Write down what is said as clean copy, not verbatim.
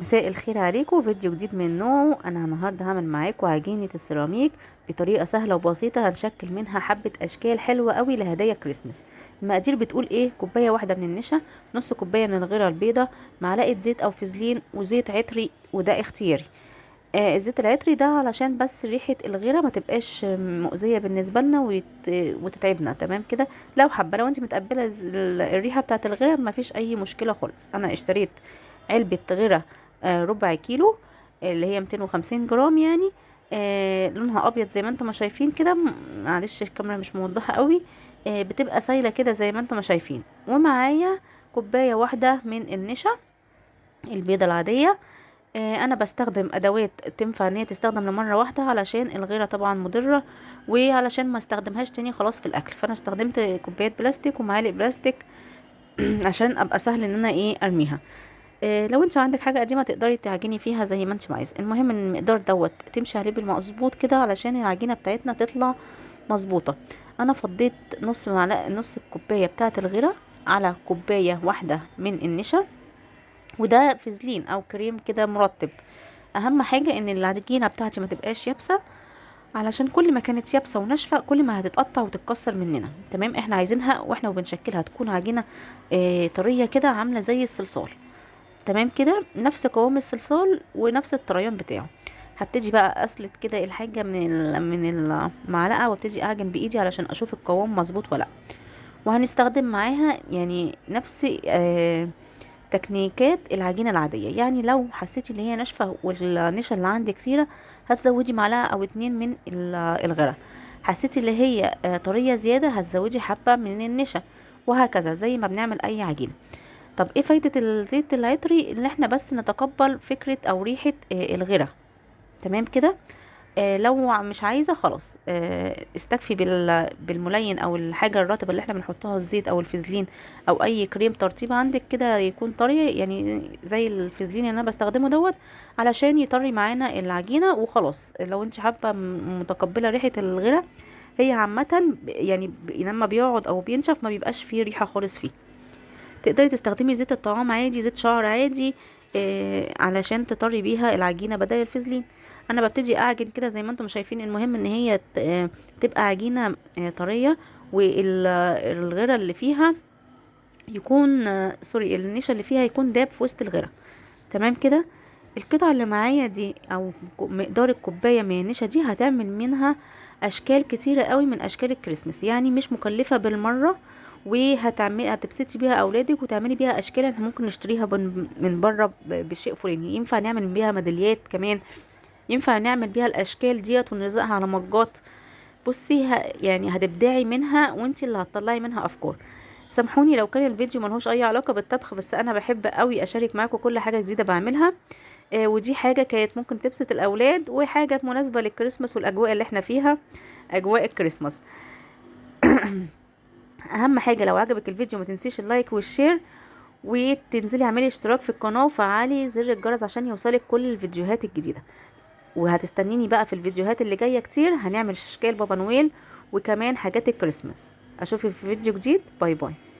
مساء الخير عليكم. فيديو جديد من نوعه. انا النهارده هعمل معاكم عجينه السيراميك بطريقة سهلة وبسيطة، هنشكل منها حبه اشكال حلوة قوي لهدايا كريسماس. المقادير بتقول ايه؟ كوباية واحدة من النشا، نص كوباية من الغيرة البيضاء، معلقه زيت او فازلين، وزيت عطري وده اختياري. الزيت العطري ده علشان بس ريحه الغيرة ما تبقاش مؤذية بالنسبة لنا وتتعبنا. تمام كده؟ لو حابة، لو انت متقبله الريحة بتاعه الغيرة ما فيش اي مشكلة خالص. انا اشتريت علبة غيره ربع كيلو اللي هي 250 جرام يعني، لونها ابيض زي ما انتم ما شايفين كده. معلش الكاميرا مش موضحة قوي، بتبقى سايله كده زي ما انتم ما شايفين. ومعايا كوباية واحدة من النشا البيضة العادية. انا بستخدم ادوات تنفع ان هي تستخدم لمره واحدة علشان الغيرة طبعا مضرة، وعلشان ما استخدمهاش تاني خلاص في الاكل. فانا استخدمت كوبايات بلاستيك ومعالق بلاستيك عشان ابقى سهل ان انا ارميها. لو انت عندك حاجة قديمة تقدري تعجني فيها زي ما انت عايزه. المهم ان المقدار دوت تمشي عليه بالمظبوط كده علشان العجينة بتاعتنا تطلع مظبوطة. انا فضيت نص معلقه، نص الكوباية بتاعه الغيرة على كوباية واحدة من النشا، وده فازلين او كريم كده مرطب. اهم حاجة ان العجينة بتاعتي ما تبقاش يابسة، علشان كل ما كانت يابسة وناشفه كل ما هتتقطع وتتكسر مننا. تمام؟ احنا عايزينها واحنا وبنشكلها تكون عجينه طرية كده، عامله زي الصلصال. تمام كده؟ نفس قوام الصلصال ونفس الطريان بتاعه. هبتدي بقى اسلت كده الحاجة من المعلقة، وابتدي اعجن بايدي علشان اشوف القوام مظبوط ولا لا. وهنستخدم معاها يعني نفس تكنيكات العجينة العادية. يعني لو حسيتي ان هي ناشفة والنشا اللي عندك كتيرة هتزودي معلقه او 2 من الغرة. حسيتي اللي هي طرية زيادة هتزودي حبه من النشا، وهكذا زي ما بنعمل اي عجينه. طب ايه فايده الزيت العطري؟ ان احنا بس نتقبل فكرة او ريحه الغيرة. تمام كده؟ لو مش عايزه خلاص، استكفي بالملين او الحاجة الرطبة اللي احنا بنحطها، الزيت او الفازلين او اي كريم ترطيب عندك كده يكون طري، يعني زي الفازلين اللي انا بستخدمه دوت، علشان يطري معانا العجينة وخلاص. لو انت حابة متقبله ريحه الغيرة، هي عامة يعني لما بيقعد او بينشف ما بيبقاش فيه ريحه خالص فيه. تقدري تستخدمي زيت الطعام عادي، زيت شعر عادي، علشان تطري بيها العجينة بدل الفازلين. انا ببتدي اعجن كده زي ما انتم شايفين. المهم ان هي تبقى عجينه طرية، والغيرة اللي فيها يكون، سوري، النشا اللي فيها يكون داب في وسط الغيرة. تمام كده؟ القطعة اللي معايا دي او مقدار الكوباية من النشا دي هتعمل منها اشكال كتيرة قوي من اشكال الكريسماس، يعني مش مكلفة بالمرة، هتبسطي بيها اولادك وتعملي بيها اشكال احنا ممكن نشتريها من بره بالشيء فلاني. ينفع نعمل بيها ميداليات كمان، ينفع نعمل بيها الاشكال ديت ونلزقها على مجات. بصي، يعني هتبدعي منها وانتي اللي هتطلعي منها افكار. سامحوني لو كان الفيديو ملهوش اي علاقة بالطبخ، بس انا بحب قوي اشارك معاكم كل حاجة جديدة بعملها. ودي حاجة كانت ممكن تبسط الاولاد، وحاجه مناسبة للكريسماس والاجواء اللي احنا فيها، اجواء الكريسماس. اهم حاجة لو عجبك الفيديو ما تنسيش ال like وال share، وتنزلي اعملي اشتراك في القناة وفعلي زر الجرس عشان يوصلك كل الفيديوهات الجديدة. وهتستنيني بقى في الفيديوهات اللي جاية كتير، هنعمل اشكال بابا نويل وكمان حاجات الكريسماس. اشوفك في فيديو جديد. bye bye.